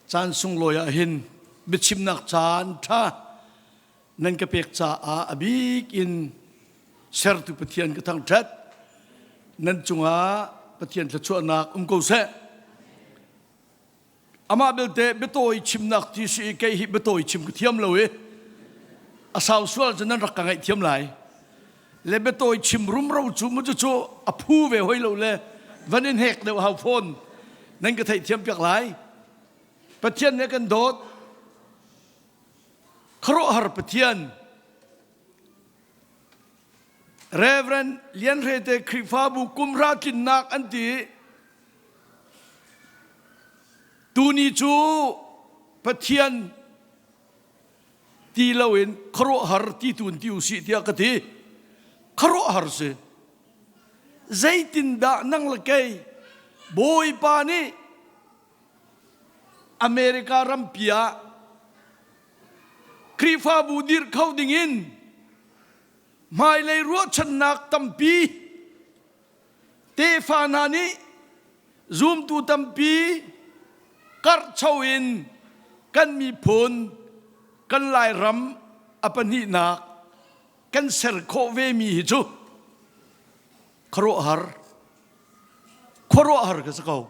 Caan sunglawi ah hin biachimnak caan ṭha nan ka pek caah a bik in sertu Pathian ka thangṭhat. Nan cungah Pathian thluachuahnak um ko seh. Amah belte biatawi chimnak ti si i kei hi biatawi chim ka thiam lo i a sau sual cu nan rak ka ngaih thiam lai. Le biatawi chim rumro cu mu cu a phu ve hoi lo le van in hek deuh hau fawn nan ka theih thiam piak lai. Pathian nih kan dawt. Khuaruahhar Pathian Reverend Lian Hre te Khrihfabu kumhra tlinnak an ti. Tuni cu Pathian ti loin khuaruahhar ti tu in ti usih tiah ka ti. Khuaruahhar si. Zeitindah nang le kei Bawipa nih America rampi ah Khrihfabu dirh kho dingin hmailei ruahchannak tampi tefa hna nih zumtu tampi karhcho in kan miphun kan Lairam a pahnihnak kan ser khawh vemi hi cu khuaruahhar khuaruahhar ka si ko.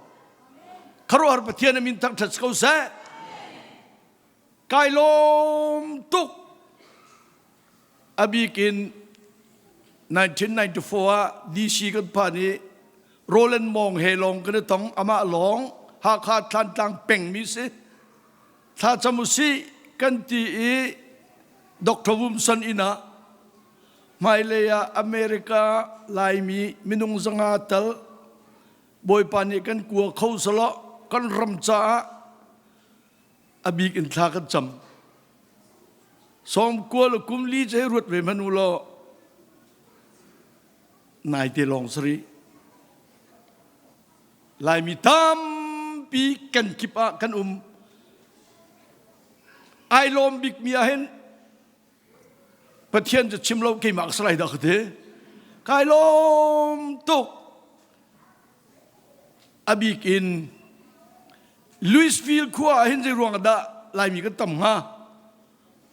Khuaruahhar Pathian a min thangṭhat si ko seh. Kai lawm tuk. A bik in 1994 ah DC kan phan i Roland Mong he lawng kan i tong. Amah lawng Hakha Thlantlang pengmi si. Thlacam usih kan ti i Dr. Wumson inn ah hmailei ah America Laimi minung zanga tal Bawipa nih kan kua kho selaw kan ram caah a bik in thla kan cam. Sawm kua le kum li cu hei ruat ve hmanh u law naite lawng sari. Laimi tampi kan kip ah kan um. Ai lawm bikmi ah hin Pathian cu chim lo keimah ka si lai dah ka ti. Kai lawm tuk. A bik in Louisville khua ah hin zei ruang dah Laimi kan tam hnga?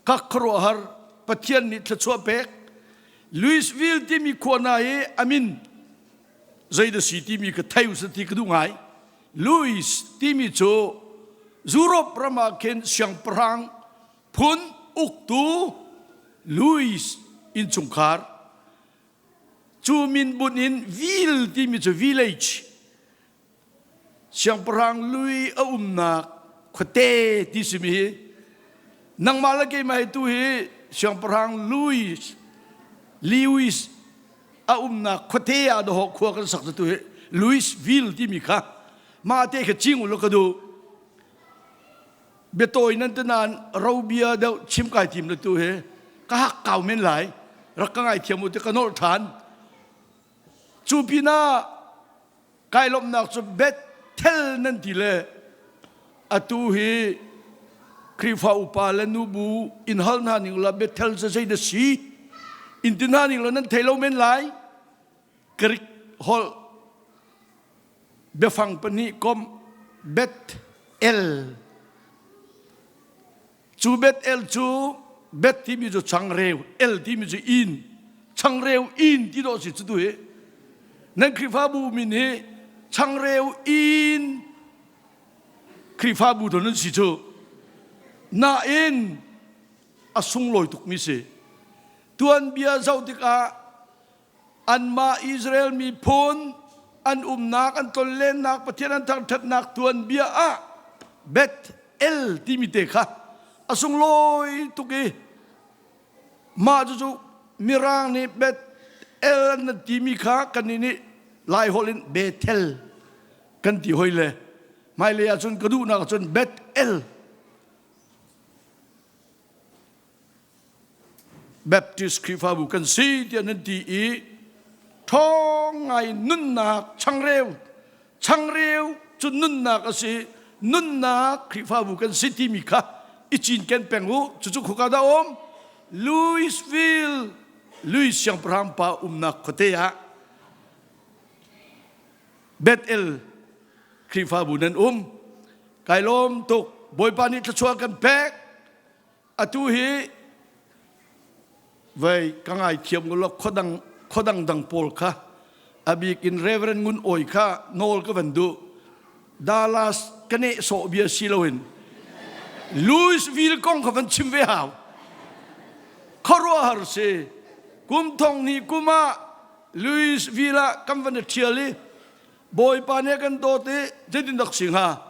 Kak khuaruahhar Pathian nih thluachuah pek. Louisville timi khua hna hi a min zei dah si timi ka thei usih ti ka duh ngai. Louis timi cu Europe ram ah khin siangpahrang phun uktu Louis innchungkhar cu min bunh in Ville timi cu village siangpahrang Louis a umnak khuate ti simi hi nangmah le keimah hi tu hi siangpahrang Louis Lewis a umnak khuate ah dawh khua kan sak tu hi Louisville timi kha mah te kha cing u law ka duh biatawi nan te nain robia deuh chim kai tim le tu hi ka hak kau men lai rak ka ngai thiam u te ka nolh than cu pinah kai lawmhnak cu Bethel nan ti le atu hi Khrihfa upa le nubu in hal hna ning la Bethel cu zei na si in ti hna ning la nan thei lo men lai Greek holh biafang pahnih komh Beth El. Cu Beth El cu Beth timi cu changreu, El timi cu inn. Changreu inn ti dawh si cu tu hi. Nan Khrihfabu min hi changreu inn Khrihfabu don an si cu. Nain a sunglawi tukmi si. Tuanbia zoh tikah Anmah Israel miphun an umnak, an tlonlennak, Pathian an thangṭhatnak tuanbia ah Beth El timi te kha a sunglawi tuk i mah cucu Mirang nih Beth El an timi kha kannih nih Laiholh in Bethel kan ti hoi le hmailei ahcun ka duhnak ahcun Beth El Baptist Khrihfabu kan si tiah nan ti i ṭhawng ngai nunnak changreu changreu cu nunnak a si nunnak Khrihfabu kan si timi kha i cinken peng u cucu khuka dah um Louisville Louis siangpahrang pa umnak khuate ah Bethel Khrihfabu nan um kai lawm tuk. Bawipa nih thluachuah kan pek. Atu hi vei ka ngaithiam u law khuadang khuadang dang pawl kha a bik in Reverend Ngun Awi kha nawl ka van duh. Dallas ka nehsawh bia si loin Louisville kong kha van chim ve hau. Khuaruahhar si. Kum thong hnih kum ah Louisville ah kan van i ṭhial i Bawipa nih a kan dawt i zeitindak si hnga?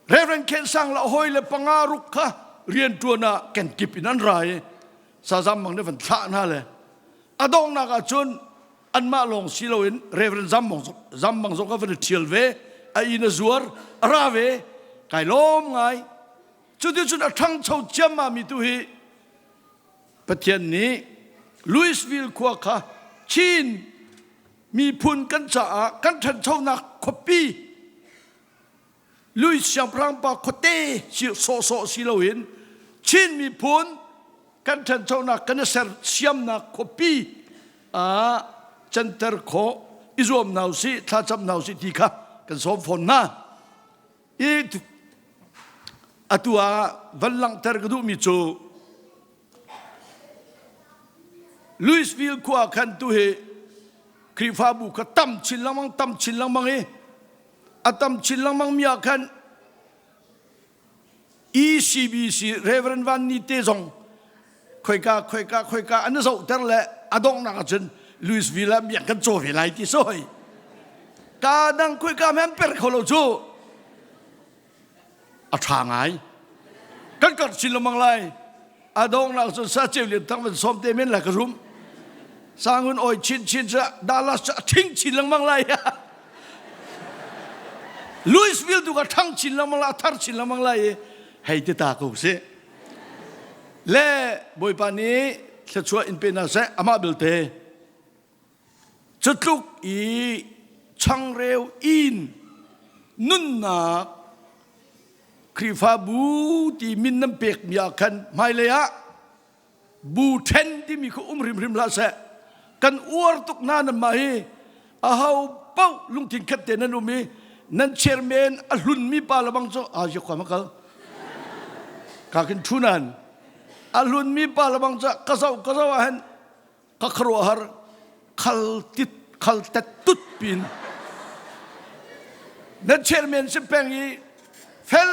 Reverend Khen Sang le hawi le panga ruk kha rianṭuan ah kenkip in an ra i sazam mang nih van thlah hna le a donghnak ah cun anmah lawng si loin Reverend Zam Mang Zam Mang zong kha van i ṭhial ve a inn a zuar a ra ve kai lawm ngai cuticun a ṭhangcho ciammam mi tu hi Pathian nih Louisville khua kha Chin miphun kan caah kan ṭhanchonak khuapi Louis siangpahrang pa khuate sawhsawh si loin Chin miphun kan ṭhanchonak kan i sersiamnak khuapi ah canter khawh i zuam hna usih thlacam hna usih ti kha kan sawm fawn hna. I atu ah van langhter ka duhmi cu Louisville khua khan tu hi Khrihfabu kha tam chin lengmang tam chin lengmang i a tam chin lengmang mi ah khan ECBC Reverend Van Ni te zong khoika khoika khoika an zohter le a donghnak ahcun Louisville ah biak kan caw ve lai ti soi ka dang khoika men per kho lo cu a ṭha ngai kan karh chin lengmang lai a donghnak cun sa ceu lian thang van sawm te men lai ka rum sangun oi chin chin cu Dallas cu a ṭhing chin lengmang lai Louisville tu ka ṭhang chin lengmang lai a thar chin lengmang lai i hei ti ta ko si le Bawipa nih thluachuah in pe hna seh amah belte Cutluk i changreu inn nunnak Khrihfabu ti min nan pekmi ah khan hmailei ah bu ṭhen timi kha um hrimhrim hlah seh. Kan uar tuk hna nanmah hi aho paoh lungthin khat te nan um i nan chairman a hlunmi pa lebang cu a khua ma kal ka kin ṭhu nan a hlunmi pa lebang cu ka zoh ka zoh ah hin ka khuaruahhar khal tit khal tet tut pin na chairman si peng i fel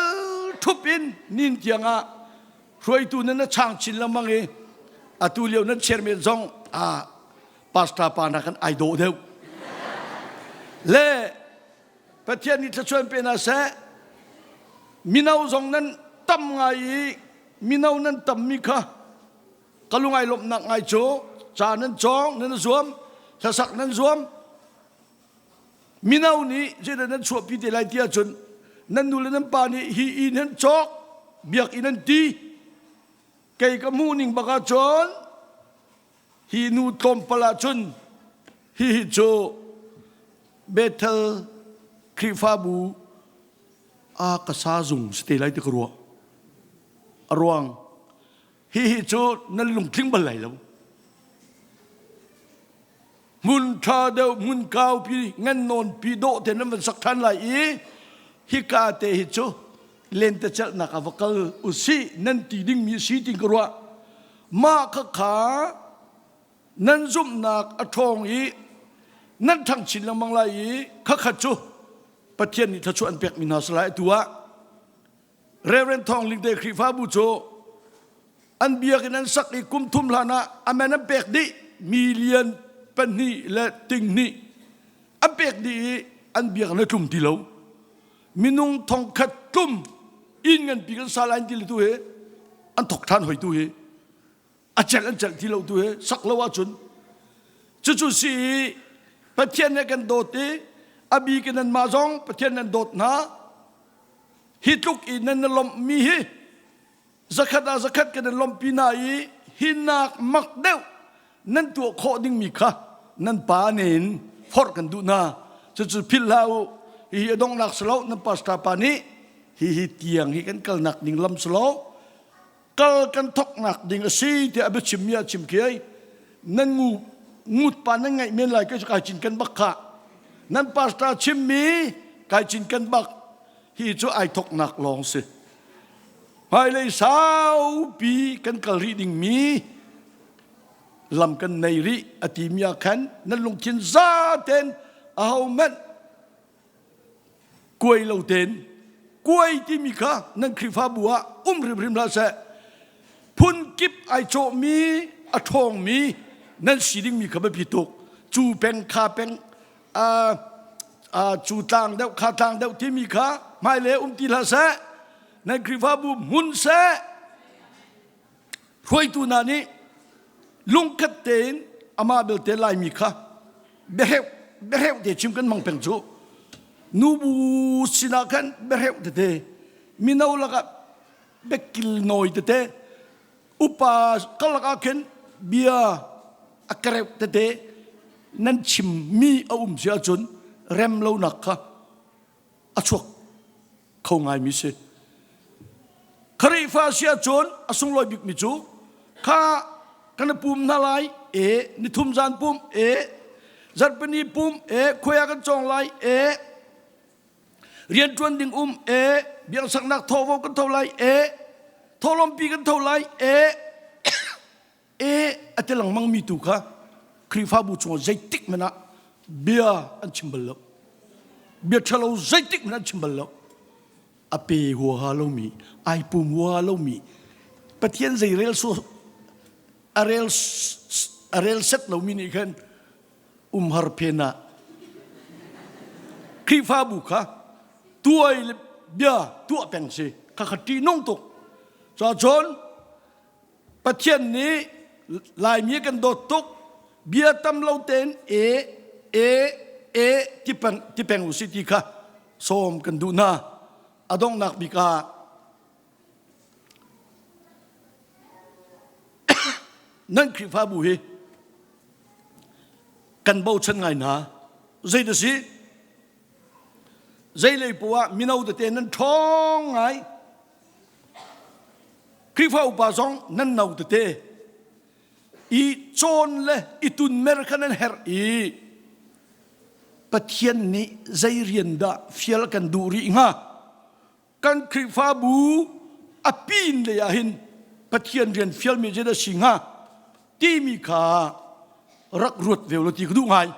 thup in nin tiang ah hruaitu nan na chang chin lengmang i atu lio nan chairman zong a pastor pa na kan ai dawh deuh le Pathian nih thluachuan pe hna seh mino zong nan tam ngai i mino nan tammi kha Ka lung ai lawmhnak ngai cu ca nan cawng nan zuam hlasak nan zuam mino nih zeidah nan chuahpi te lai ti ahcun nan nu le nan pa nih hi inn han cawk biakinn an ti kei ka hmuh ning bak ahcun hi nu tlawmpal ahcun hihi cu Bethel Khrihfabu a ka sa zung si te lai ti ka ruah a ruang Hihi cu nan lungtling bal lai lo. Hmun ṭha deuh, hmun kaupi, ngan nawnpi dawh te nan van sak ṭhan lai i hika te hi cu lentecelhnak ah va kal usih nan ti dingmi si tin ka ruah. Mah khakha nan zumhnak a ṭhawng i nan ṭhang chin lengmang lai i khakhat cu Pathian nih thluachuah an pekmi hna si lai atu ah Reverend Thawng Ling te Khrihfabu cu an biakinn an sak i kum thum hlan ah amen an pek dih million pahnih le ting hnih an pek dih i an biakinn a tlum ti lo minung thongkhat tlum inn nganpi kan sa lai ti le tu hi an thok than hoi tu hi a celh an celh ti lo tu hi sak lo ahcun cucu si i Pathian nih kan dawt i a bik in nanmah zong Pathian nan dawt hna hi tluk i nan na lawmhmi hi zakhat ah zakhat kan in lawmhpi hna i hi nak mak deuh nan tuah khawh dingmi kha nan pa ne in forh kan duh hna cucu philh hlah u hihi a donghnak si lo nan pastor pa nih hihi tiang hi kan kalnak ding lam si lo kal kan thoknak ding a si tiah a biachimmi ah chim khi nan ngu ngut pa nan ngaih men lai kai kai cin kan bak kha nan pastor chimmi kai cin kan bak hi cu ai thoknak lawng si. Hmailei saupi kan kal rih dingmi lam kan nei rih a timi ah khan nan lungthin zaten ahohmanh kuai lo ten kuai timi kha nan Khrihfabu ah um hrimhrim hlah seh. Phun kip ai cawhmi a ṭhawngmi nan si dingmi kha biapi tuk. Cu peng kha peng cu tlang deuh kha tlang deuh timi kha hmailei um ti hlah seh. Nan Khrihfabu hmun seh. Hruaitu hna nih lungkhat tein amah belte Laimi kha biahreuh biahreuh te chim kan hmang peng cu. Nubu sinah khan biahreuh tete mino lakah biakil nawi tete upa karlak ah khin bia a kareuh tete nan chimmi a um si ahcun rem lonak kha a chuak kho ngaimi si. Khrihfa si ahcun a sunglawi bikmi cu kha kan i pum hna lai e nithum zan pum e zarhpini pum e khuai ah kan cawng lai e rianṭuan ding um e biaksaknak thawvo kan tho lai e thawhlawmpi kan tho lai e e a ti lengmang mi tu kha Khrihfabu chungah zeitik hmanh ah bia an chim bal lo. Bia ṭhalo zeitik hmanh an chim bal lo. A pe huaha lomi, ai pum huaha lomi, Pathian zei rel su a rel a rel set lomi nih khan umhar phen ah Khrihfabu kha tuai le bia tuah peng si kha kha ṭihnung tuk. Cun Pathian nih Laimi kan dawt tuk bia tam lo tein e e e ti peng ti peng usih ti kha sawm kan duh hna. A donghnak bik ah nan Khrihfabu hi kan bochan ngai hna. Zei dah si? Zeilei poah mino tete nan ṭhawng ngai. Khrihfa upa zong nan no tete i cawn le i tunmer kha nan herh i Pathian nih zei rian dah fial kan duh rih hnga? Kan Khrihfabu a pin lei ah hin Pathian rian fialmi zeidah si hnga timi kha rak ruat ve law ti ka duh ngai.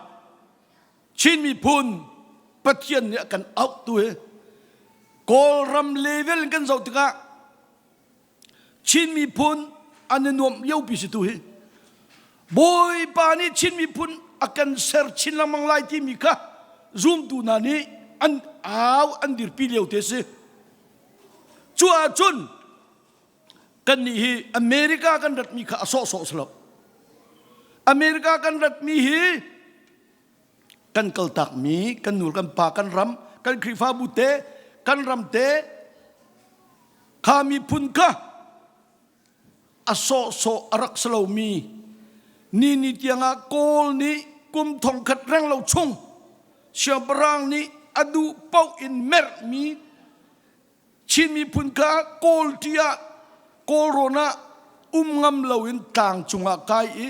Chin miphun Pathian nih a kan auh tu hi Kawlram level in kan zoh tikah Chin miphun an i nuamh liopi si tu hi Bawipa nih Chin miphun a kan ser chin lengmang lai timi kha zumtu hna nih an au an dirpi lio te si. Cu ahcun kannih hi America kan ratmi kha a sawhsawh si lo. America kan ratmi hi kan kaltakmi kan nu kan pa kan ram kan Khrihfabu te kan ram te kha miphun kha a sawhsawh a rak si lomi ni ni tiangah Kawl nih kum thongkhat reng lo chung siangpahrang nih a duh paoh in merhmi Chin miphun kha Kawl ṭi ah Kawlrawn ah um ngam loin tlang cungah kai i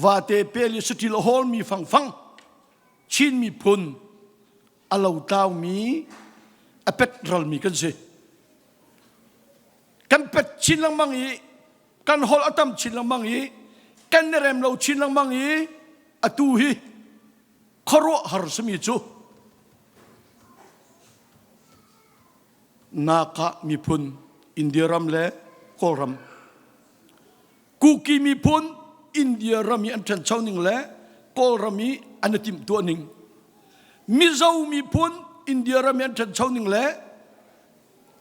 vate pel i saṭil a hawlmi fangfang Chin miphun a lotlaumi a pet ralmi kan si. Kan pet chin lengmang i kan holh a tam chin lengmang i kan i rem lo chin lengmang i atu hi khuaruahhar simi cu Naka miphun India ram le Kawlram Kuki miphun India ram i an ṭhancho ning le Kawlram i an i timhtuah ning Mizo miphun India ram i an ṭhancho ning le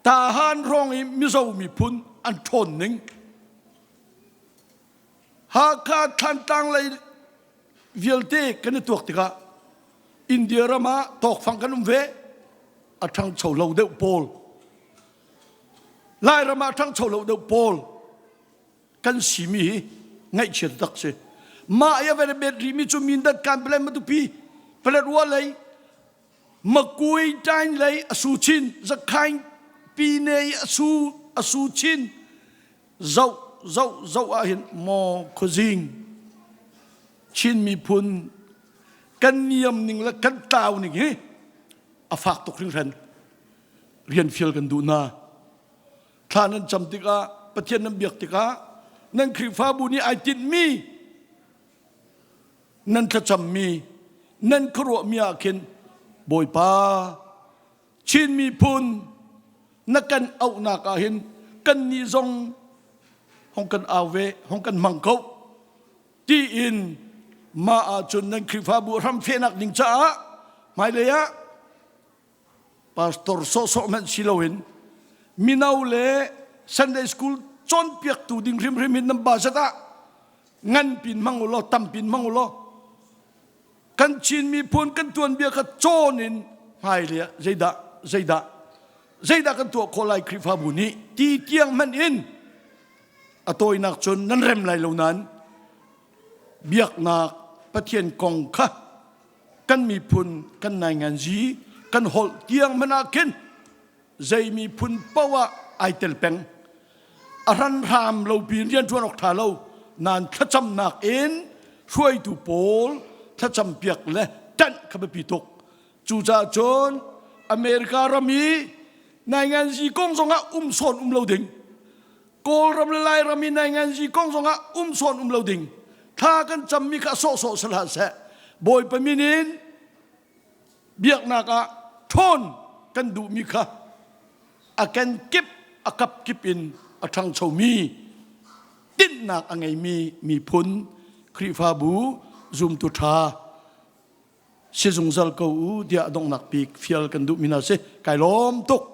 Tahan hrawng i Mizo miphun an ṭhawn ning Hakha Thlantlang lei vialte kan i tuak tikah India ram ah tawkfang kan um ve a ṭhangcho lo deuh pawl Lairam ah ṭhangcho lo deuh pawl kan simi hi ngaihchia tak si mah i a van bet rihmi cu Mindat kan palen matupi Paletwa lei Makui tain lei a su chin Zakhain pine i a su a su chin zoh zoh zoh ah hin maw khuazing Chin miphun kan niam ning le kan tlau ning hi a fak tuk hringhran rian fial kan duh na. Thla nan cam tikah, Pathian nan biak tikah, nan Khrihfabu nih ai tinhmi, nan thlacammi, nan khuaruahmi ah khin Bawipa Chin miphun na kan auhnak ah hin kannih zong hong kan au ve, hong kan hmang ko tiin mah ahcun nan Khrihfabu hramfehnak ding caah hmailei ah pastor sawhsawh hmanh si loin mino le Sunday school cawnpiaktu ding hrimhrim hin nan budget ah ngan pin hmang u law tam pin hmang u law kan Chin miphun kan tuanbia kha cawn in hmailei ah zeidah zeidah zeidah kan tuah khawh lai Khrihfabu nih ti tiang hmanh in a tawinak cun nan rem lai lo nain biaknak Pathian kong kha kan miphun kan nainganzi kan holh tiang hmanh ah khin zei miphun poah ai tel peng a hranhram lo pin rianṭuan awk ṭha lo nain thlacamnak in hruaitu pawl thlacam piak le ṭanh kha biapi tuk cucaah cun America ram i nainganzi kong zongah um sawn um lo ding Kawlram le Lairam i nainganzi kong zongah um sawn um lo ding thla kan cammi kha sawhsawh si hlah seh Bawipa min in biaknak ah ṭhawn kan duhmi kha a kenkip a kapkip in a ṭhangchomi tinhnak a ngeimi miphun Khrihfabu zumtu ṭha si zungzal ko u tiah donghnak bik fial kan duhmi hna si kai lawm tuk.